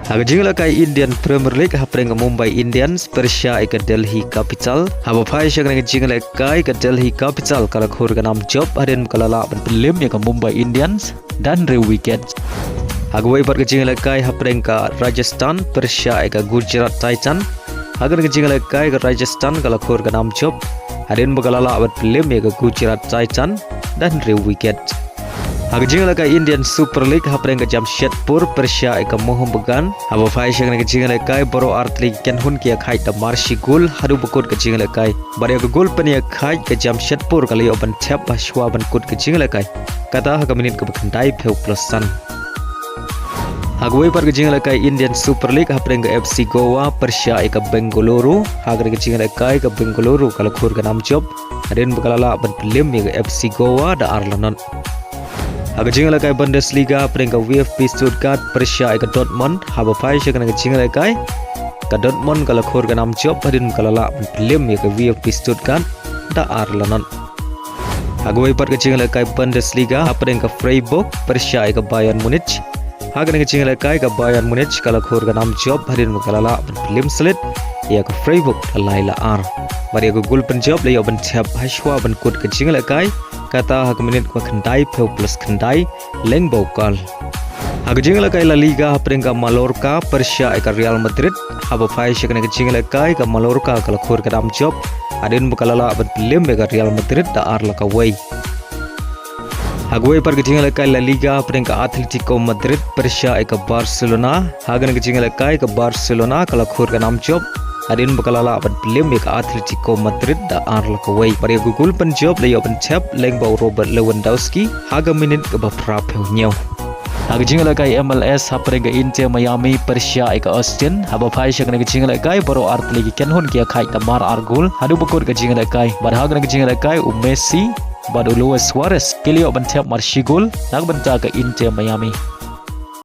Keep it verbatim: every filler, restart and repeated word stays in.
Ha ka jingïalehkai Indian Premier League, hapdeng ka Mumbai Indians pyrshah ïa ka Delhi Capital, haba phai sha kane ka jingïalehkai, ka Delhi Capital ka la khur ka nam jop hadien ba ka la lah ban pynliem ïa ka Mumbai Indians da hynriew wicket. Ha kawei pat ka jingïalehkai, hapdeng ka Rajasthan pyrshah ïa ka Gujarat Titan, ha kane ka jingïalehkai ka Rajasthan ka la khur ka nam jop hadien ba ka la lah ban pynliem ïa ka Gujarat Titan da hynriew wicket. Ha ka jingïalehkai Indian Super League, hapdeng ka Jamshedpur pyrshah ïa ka Mohun Bagan, haba phai sha kane ka jingïalehkai, baroh artylli ki kynhun ki ïakhaid da mar shi gol haduh ba kut ka jingïalehkai. Bad ïa ka gol pynïakhaid, ka Jamshedpur ka la ïoh ban thep hashwa ban kut ka jingïalehkai, kata ha ka minit kaba khyndai phew plus san. Ha kawei pat ka jingïalehkai Indian Super League, hapdeng ka F C Goa pyrshah ïa ka Bengaluru, ha kane ka jingïalehkai ka Bengaluru ka la khur ka nam jop hadien ba ka la lah ban pynliem ïa ka F C Goa da ar la not. Ha ka jingïalehkai Bundesliga, hapdeng ka VfB Stuttgart pyrshah ïa ka Dortmund, haba phai sha kane ka jingïalehkai, ka Dortmund ka la khur ka nam jop hadien ba ka la lah ban pynliem ïa ka VfB Stuttgart da ar la not. Ha kawei pat ka jingïalehkai Bundesliga, hapdeng ka Freiburg pyrshah ïa ka Bayern Munich, ha kane ka jingïalehkai ka Bayern Munich ka la khur ka nam jop hadien ba ka la lah ban pynliem slit ïa ka Freiburg da lai la ar. Bad ïa ka gol pynjop la ïoh ban thep hashwa ban kut ka jingïalehkai, kata ha ka minit kaba khyndai phew plus khyndai lyngba u Kehl. Ha ka jingïalehkai La Liga, hapdeng ka Mallorca pyrshah ïa ka Real Madrid, haba phai sha kane ka jingïalehkai, ka Mallorca ka la khur ka nam jop hadien ba ka la lah ban pynliem ïa ka Real Madrid da ar la kawei. Ha kawei pat ka jingïalehkai La Liga, hapdeng ka Atletico Madrid pyrshah ïa ka Barcelona, ha kane ka jingïalehkai ka Barcelona ka la khur ka nam jop hadien ba ka la lah ban pynliem ïa ka Atletico Madrid da ar la kawei. Bad ïa ka gol pynjop la ïoh ban thep lyngba u Robert Lewandowski ha ka minit kaba phra phew hynñiew. Ha ka jingïalehkai M L S, hapdeng ka Inter Miami pyrshah ïa ka Austin, haba phai sha kane ka jingïalehkai, baroh artylli ki kynhun ki ïakhaid da mar ar gol haduh ba kut ka jingïalehkai. Bad ha kane ka jingïalehkai, u Messi bad u Luis Suarez ki la ïoh ban thep mar shi gol na ka bynta ka Inter Miami.